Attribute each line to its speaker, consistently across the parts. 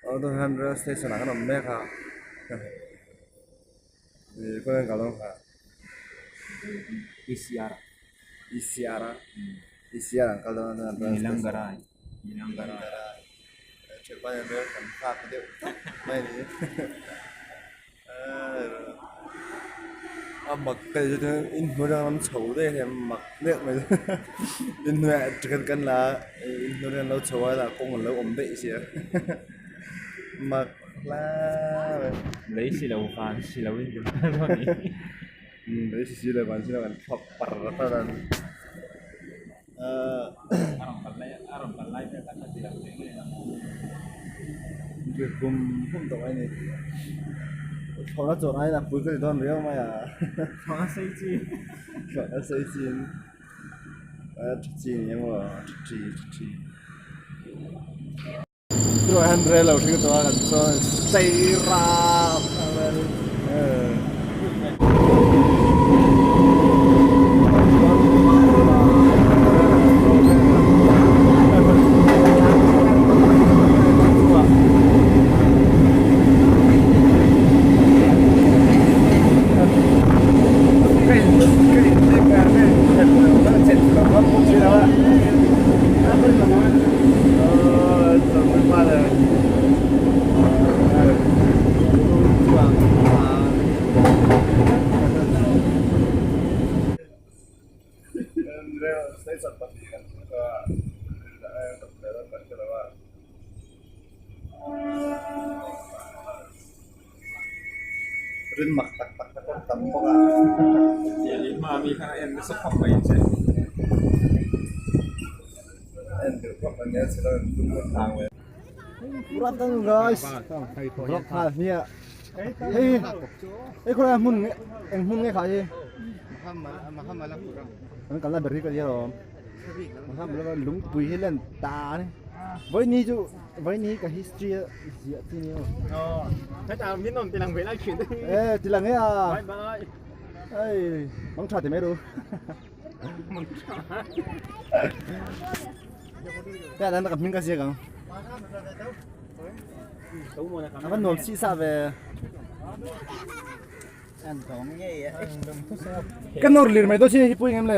Speaker 1: Aw tunah hian rail station ah kan awm mek a ih khawnge kan kal dawn kha
Speaker 2: E C R
Speaker 1: E C R a E C R an kal dawn a tunah rail station thianpa hian rail kan nghak deuh tawp mai a ni a mak ka ti chu inhnuai atang an chho daih a hei mak deuh mai inhnuaiah ticket kan la a inhnuai atang an lo chho a hetah kawng an lo awm daih sia mak hle mai.
Speaker 2: Lei si lo van si lo in kan kal dawn a ni.
Speaker 1: Lei si si lo van si lo kan thawk par par a ni.
Speaker 2: A rawn kal lai a rawn kal lai vel kha ti lang ve ngei ang.
Speaker 1: Ri hum hum tawh mai a ni. Thlawhna chawrh aiin a pui ka ti dawn riau mai a.
Speaker 2: Thlawhna sei chi.
Speaker 1: Thlawhna sei chi in a tha chi ni emaw tha chi tha chi. Tunah hian rel lo hring tawh a kan chuan sei rap Rin mak tak tak te pawh tam bawk a.
Speaker 2: Hma mi khan a en nasa khawp mai che.
Speaker 1: En duh khawp mai nia chilo in tum a thang ve. Pura tang guys. Vlog kha hnia. Hei hei khawlai hmun nge eng hmun nge kha hi. An kalna ber hi ka nia lawm. Lungpui hi len ta a ni. Vawiini chu vawiini hi ka history a ziah chi ni aw.
Speaker 2: Hetah min rawn tilang ve lai thin.
Speaker 1: E tilang e a.
Speaker 2: Bye bye.
Speaker 1: Hei mang tha ti mai ru.
Speaker 2: Mang tha.
Speaker 1: Hetah hian ka hming ka ziak ang. A va nuam sih sah ve. Ka nawr lir mai dawn sin hi pui ngem le.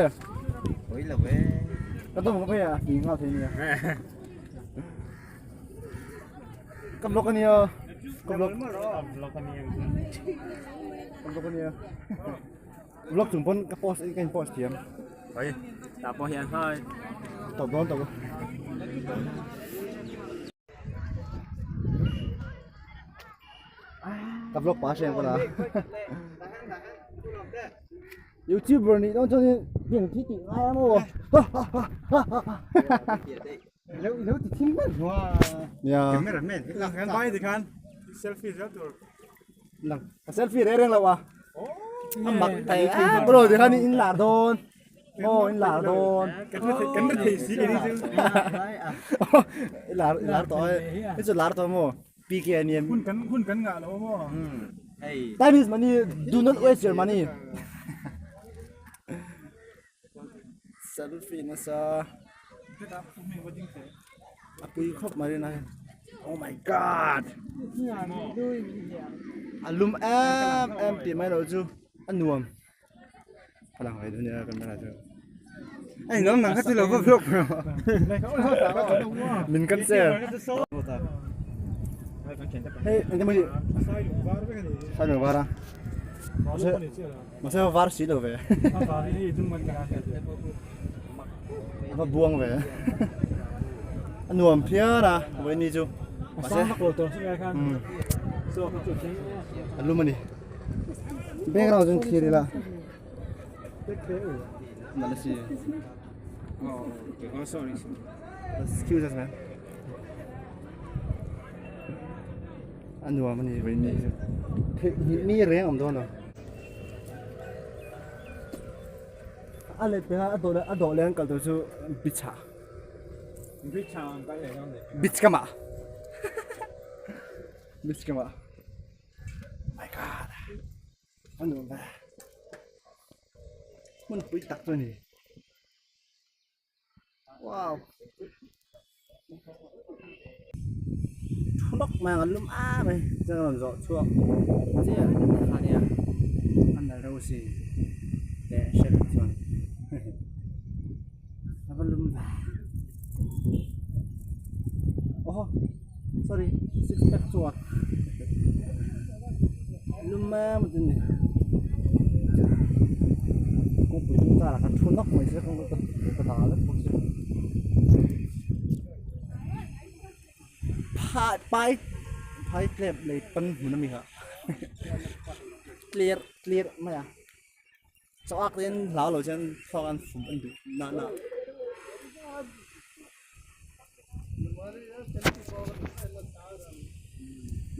Speaker 3: Pui lo e.
Speaker 1: Ka dawm ka phei a ti nghal thei nia. Ka vlog ania. Ka vlog.
Speaker 2: Vlog ania.
Speaker 1: Ka vlog ania. Vlog chung pawn ka post ka in post thiam.
Speaker 2: Oi, ta pawh hian hai.
Speaker 1: Tawp dawn tawp. Ka vlog pa hriang pawh la. Youtuber nih dawn chuan in thi tih ngai ang aw.
Speaker 3: Lo lo ti thim ber hua.
Speaker 1: Ya.
Speaker 3: Camera man.
Speaker 2: Lang kan bai ti khan selfie zel tur.
Speaker 1: Lang. Ka selfie reng reng lo a. A mak thei a bro ti khan in lar dawn. Maw in lar dawn.
Speaker 2: Kan ri thei si kei chu.
Speaker 1: I lar i lar tawh e. I chu lar tawh maw? PK a nia.
Speaker 2: Hun kan hun kan ngah lo maw?
Speaker 3: Hei.
Speaker 1: Time is money. Do not waste your money. Selfie nasa. A pui khawp mai rin a hei. Oh my god. A lum em em tih mai loh chu a nuam. A lang ve dawn nia camera chu. Ai nang nang kha chu lo va vlog min kan share. Hei engte maw hi sai lung var a. Mahse var si lo ve. A va buang ve. A nuam phian a vawiin ni chu. Mahse a lum a ni. Background chuan thlir ila nalh a si excuse us man a nuam a ni vawiin ni chu theih mi reng awm dawn lo a let pekah a dawh leh a dawh leh an kal tur chu beach ah beach kamah beach kamah. My god a nuam ve hmun pui tak chu a ni wow nawk mai ang an lum am mai chuan a rawn zawh chhuak chiah kha nia a nalh reuh si teh hrep chuan a va lum ve aw sorry six pack chuan lum em a tin ni kawngpui dung car ah khan thu nawk mai se ka dal vek bawk si. Phai pai phai tlep lei pan hmun a mi kha clear clear mai a chaw ak te hian hlau lo chuan thluak an fum an duh na na.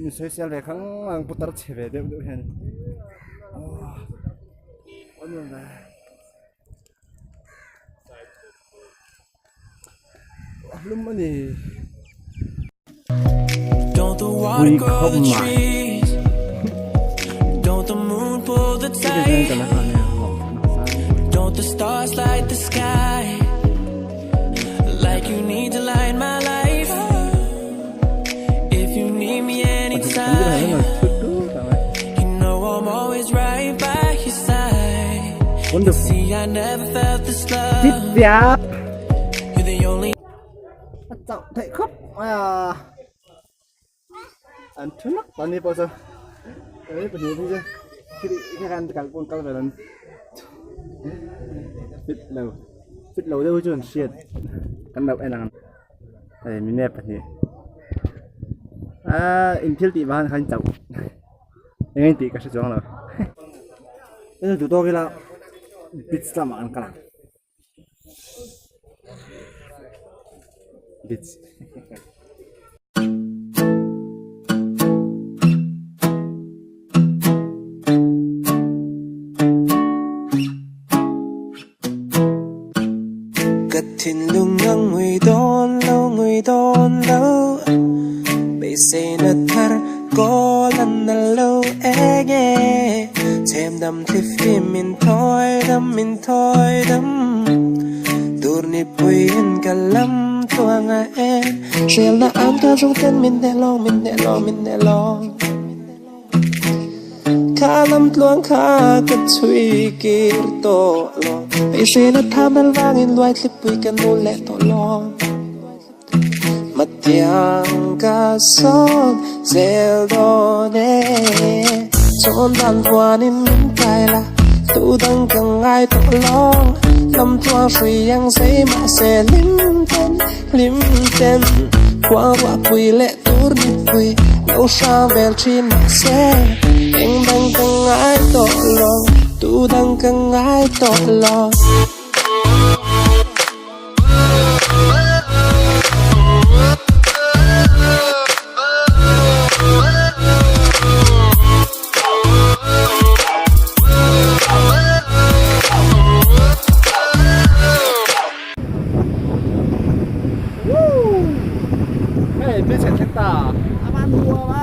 Speaker 1: Mi sawisel ve khang ang putar chhe ve deuh deuh hian hlum a ni. Pui khawp mai. A chauh theih khawp mai a an thu nak ta ni pawh chu hei pahnih phei chu khi khan kal pawh an kal ve lo fit lo fit lo deuh hi chu an hriat kan lo en ang hei mine pahnih aaa inthil tih vang khan chauh eng nge tih ka hre chuang lo duh tawk ila beach lamah an kal ang. Beach.
Speaker 4: Ka thinlung a ngui dawn lo ngui dawn lo Beiseina thar kawl an na lo eng e Chhem dam thli fim min thawi dam min thawi dam Tur nipui in ka lam tluang a en Hrialna an ka zawng ten min hneh lawng min hneh lawng min hneh lawng. Kha lam tluang kha ka chhui kir tawh lo Beiseina tham dal vangin luai thlipui ka nu leh tawh lo Matiang ka sawn zel dawn e Chawn dan vuanin min kai la Tu dang ka ngai tawh lo Lam tluang hrui ang zei mahse hlim ten hlim ten Khuang ruahpui leh Tur mipui lo hrang vel thin mahse eng dang ka ngai tawh lo tu dang ka ngai tawh lo.
Speaker 1: Hei beach kan thleng ta a van nuam a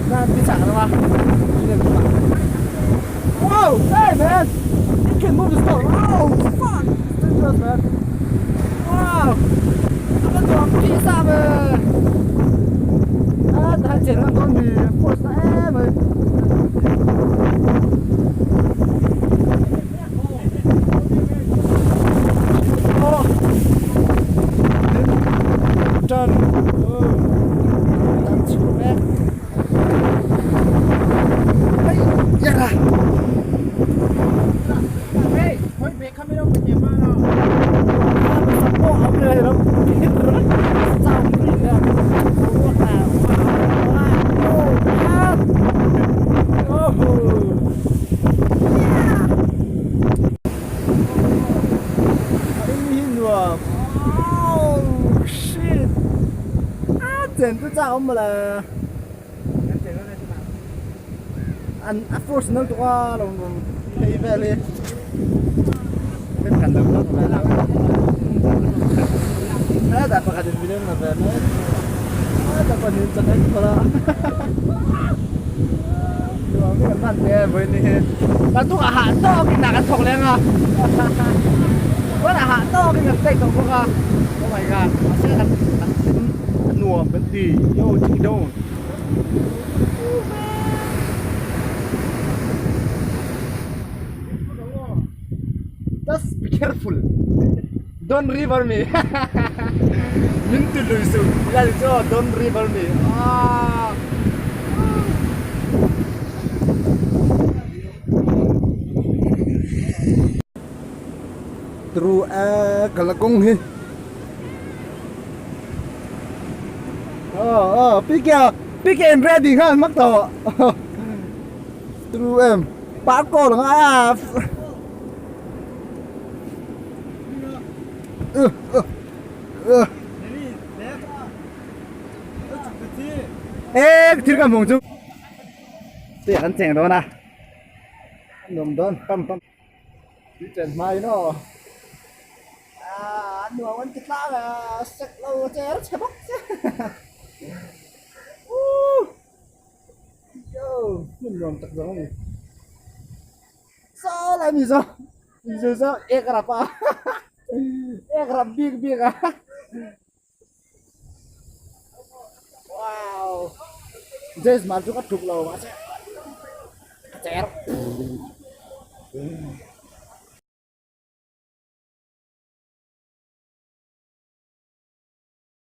Speaker 1: chuan beach ah kan awm a wow hey man you can move the stone oh fuck it's dangerous man wow a van nuam pizza ve a tah chen ang dawn mi force na em mai. Tan tan chho mek hei yara
Speaker 2: Hey, hoi ve kha mi lo ke ma lo.
Speaker 1: An a force nal tuk a lo phei vel hi kan lo lak ve lo hetah pakhat in video la ve mek hetah pahnih in chakai phawrh a nuam hi kan hman te vawiin hi kan tuk ah hah tawk in hna kan thawk leng a.
Speaker 3: Tunah hah tawkin kan check tawh bawk a oh my god mahse kan kan hlim a nuam kan ti yo check it out.
Speaker 1: Just be careful don't river me min ti lui suh ila chu don't river me ah. Tru a kal kawng hi aw aw pk pk in ready khan hmak tawh tru em parkour ang a e thil ka hmuh chu tui ah kan cheng dawn a nuam dawn pam pam. Tui chen hma in aw. Ah, nuam an ti tlang a, sek lo cher chhe bawk che. Woo! Yo, hmun nuam tak zawng a ni. Saw lai mi zawng, mi zawng zawng ek rap a. Ek rap bik bik a. Wow! James man chu ka tluk lo mahse